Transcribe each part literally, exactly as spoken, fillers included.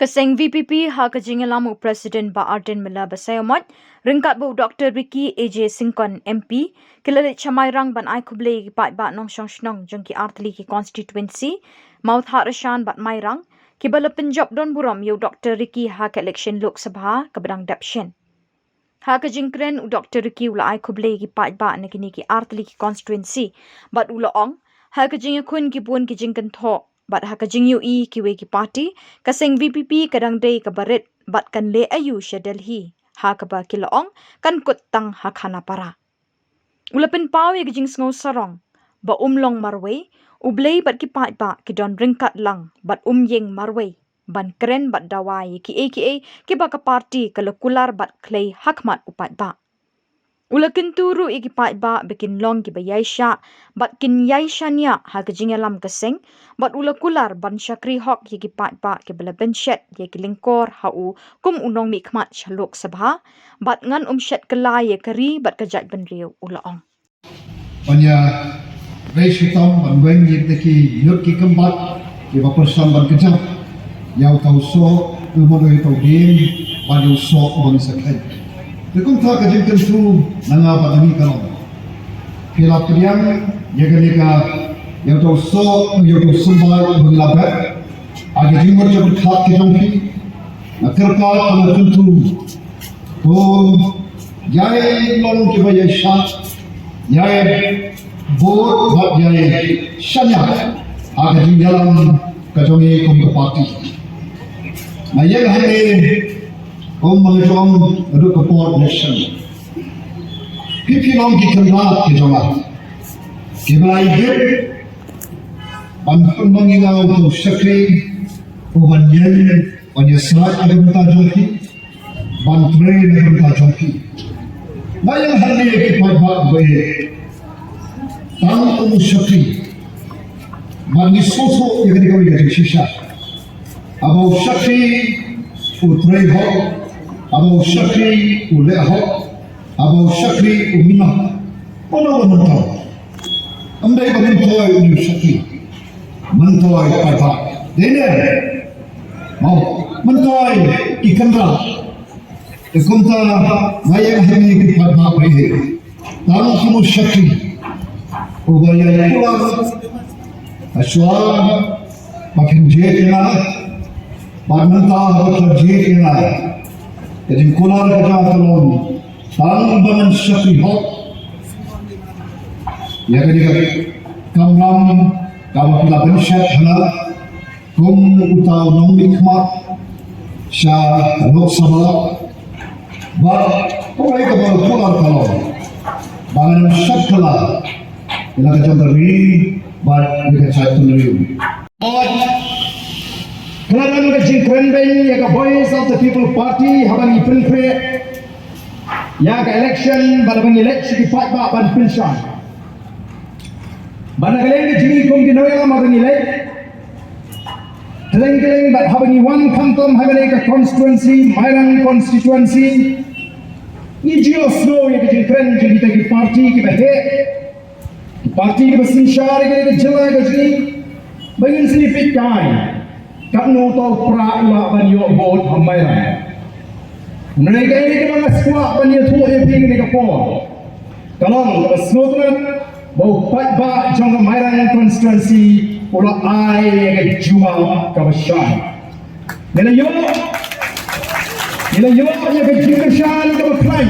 Ka seng V P P ha ka jingïalam u President Bah Ardent Miller Basaiawmoit ryngkat bad u Doctor Ricky A J Syngkon M P ki la leit sha Mairang ban ai khublei ïa ki paidbah nongshong shnong jong ki artylli ki constituency, Mawthadraishan bad Mairang, kiba la pynjop don burom ïa u Doctor Ricky ha ka election Lok Sabha kaba dang dep shen. Ha ka jingkren, u Doctor Ricky u la ai khublei ïa ki paidbah na kine ki artylli ki constituency bad u la ong, ha ka jingïakhun ki bun ki jingkynthoh bad ha ka jingïohi kiwei ki party, ka seng V P P ka dang dei kaba rit bad kan leh aïu sha Delhi, ha kaba ki la ong kan kut tang ha khana para. U la pynpaw ïa ka jingsngew sarong ba um long marwei, u Blei bad ki paidbah ki don ryngkat lang bad um ïeng marwei ban kren bad dawa ïa kiei kiei kiba ka party ka la kular bad khlei ha khmat u paidbah. U la kyntu ruh ïa ki paidbah ba kin long kiba ïaishah bad kin ïaishaniah ha ka jingïalam ka seng, bad u la kular ban shakri hok ïa ki paidbah kiba la bynshet ïa ki lyngkor ha u kum u nongmihkhmat sha Lok Sabha, bad ngan ym shet kylla ïa ka ri bad ka jaitbynriew, u la ong. Ban ïa rei shitom ban weng ïa kita ki ïud ki kymbat kiba pyrshang ban kjat ïa uta u soh, u mano ïa uta u dieng, ban ïa u soh u ba ngi sa kheiñ. Te kumta ka jingkyntu na nga bad na ngi ka long, phi la pdiang ïa kane ka, ïa uta u soh, ïa uta u symbai uba ngi la bet ha ka jingmut jingpyrkhat ka jong phi. Nga kyrpad, nga kyntu, to ïai long kiba ïaishah, ïai bud bad ïaishaniah ha ka jingïalam ka jong ngi kum ka party. Nga ïeng hangne kum ba nga ong haduh ka por election. Phi, phi long ki kynrad ki jong nga kiba la ïeit ban pynlong ïa nga u shakri uban ïeng, ban ïasaid na ka bynta jong phi, ban trei na ka bynta jong phi. Nga ïeng hangne ki paidbah ba ïeit tang kum u shakri, bad ngi sngewthuh ïa kane kawei ka jingshisha. Haba u shakri u trei hok, haba u shakri u leh hok, haba u shakri u minot, mano ba myntoi? Ym dei ba myntoi u shakri, myntoi paidbah. Dei ne? Mo, myntoi ki kynrad. Te kumta nga ïeng hangne ki paidbah ba ïeit tang kum u shakri uba ïai kular hashwa ba kin jied ïa nga, bad mynta haba kin jied ïa nga, ka jingkular ka jong nga ka long tang ba ngan shakri hok ïa kane ka kamram kaba phi la bynshet ha nga kum uta u nongmihkhmat sha Lok Sabha. Bad kawei kaba kular ka long ba ngan ym shet kylla ïa la ka jong ka ri bad ïa ka jaitbynriew. Ka la don ka jingkren beiñ ïa ka Voice of the People Party haba ngi pynkhreh ïa ka election bad haba ngi leit sha ki paidbah ban pynshai. Bad na ka liang ka jong ngi kum ki nongïalam haba ngi leit, kylleng kylleng bad haba ngi wan khamtam ha kane ka constituency, Mairang constituency, ngi ju ïohsngew ïa ka jingkren jong kita ki party kiba heh, ki party kiba synshar ïa kane ka jylla ka jong ngi, ba ngin sa ïapeit kai katno uta u prah u lah ban ïoh vote ha Mairang. Hynrei kaei kaba nga sngewkwah ban ïathuh ïa phi kane ka por ka long kaba sngewtynnat ba u paidbah jong ka Mairang constituency u la ai ïa ka jubab kaba shai. Ngi la ïoh, ngi la ïoh ïa ka jingkyrshan kaba khlaiñ.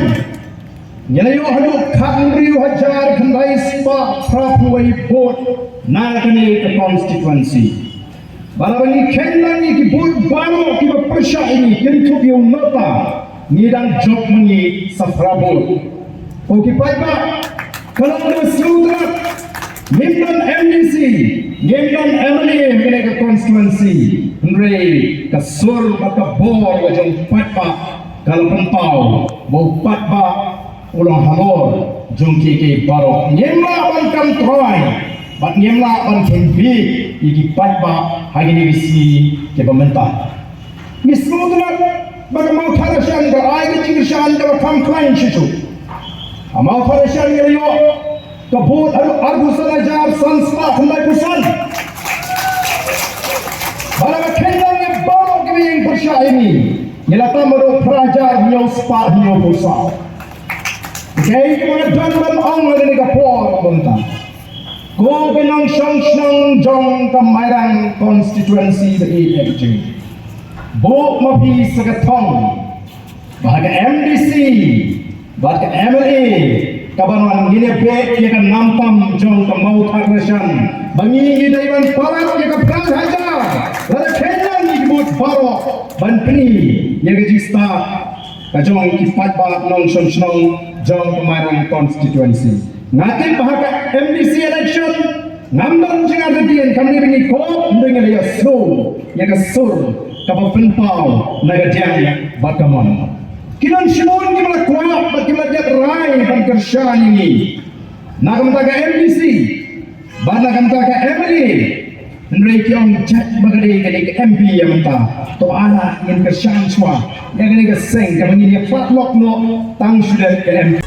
Ngi la ïoh haduh khathynriew hajar khyndai spah phraphew wei vote na kane ka constituency. Bad haba ngi kheiñ lang ïa ki vote baroh kiba pyrshah ïa ngi, kynthup ïa u NOTA, ngi dang jop ma ngi sa phra vote. Ko ki paidbah, ka long kaba sngewtynnat. Ngim don M D C, ngim don M L A ha kane ka constituency, hynrei ka sur bad ka bor ka jong u paidbah ka la pynpaw ba u paidbah u long halor jong kiei kiei baroh. Ngim lah ban kam trai bad ngim lah ban kheiñ bieit ïa ki paidbah ha kine ki sngi kiba mynta. Ngi sngewtynnat ba ka Mawthadraishan ka ai ka jingkyrshan kaba kham khlaiñ shuh shuh. Ha Mawthadraishan ngi la ïoh ka vote haduh arphew san hajar san spah khyndai phew san. Bad la ka kheiñ lang ïa baroh kiba ïeng pyrshah. Ini, ngi la tam ruh phra hajar hynñiew spah hynñiew phew saw. Kaei kaba nga don ban ong ha kane ka por mynta, ko ka nongshong shnong jong ka Mairang constituency ba ïeit jong ngi, buh ma phi sa ka thong ba ha ka M D C bad ka M L A kaba wan ngin ïa beh ïa ka nam tam jong ka Mawthadraishan ba ngi ngi dei ban palat ïa ka phra hajar. Lada kheiñ lang ngi bud baroh ban pyni ïa ka jingstad ka jong ki paidbah nongshong shnong jong ka Mairang constituency. Nga tip ba ha ka M D C election ngam don jingartatien, kam dei ba ngi kop, hynrei ngi la ïohsngew ïa ka sur kaba pynpaw na ka diang bad ka mon. Ki nongshun kiba la kwah bad kiba la ïaid rai ban kyrshan ïa ngi na ka bynta ka M D C bad na ka bynta ka M L A. Hynrei ki ong jait ba ka dei ka dei ka M P ïa mynta, to ala ngin kyrshan shuwa ïa ka dei ka seng kaba ngin ïa patlok noh tang shu dep ka M P.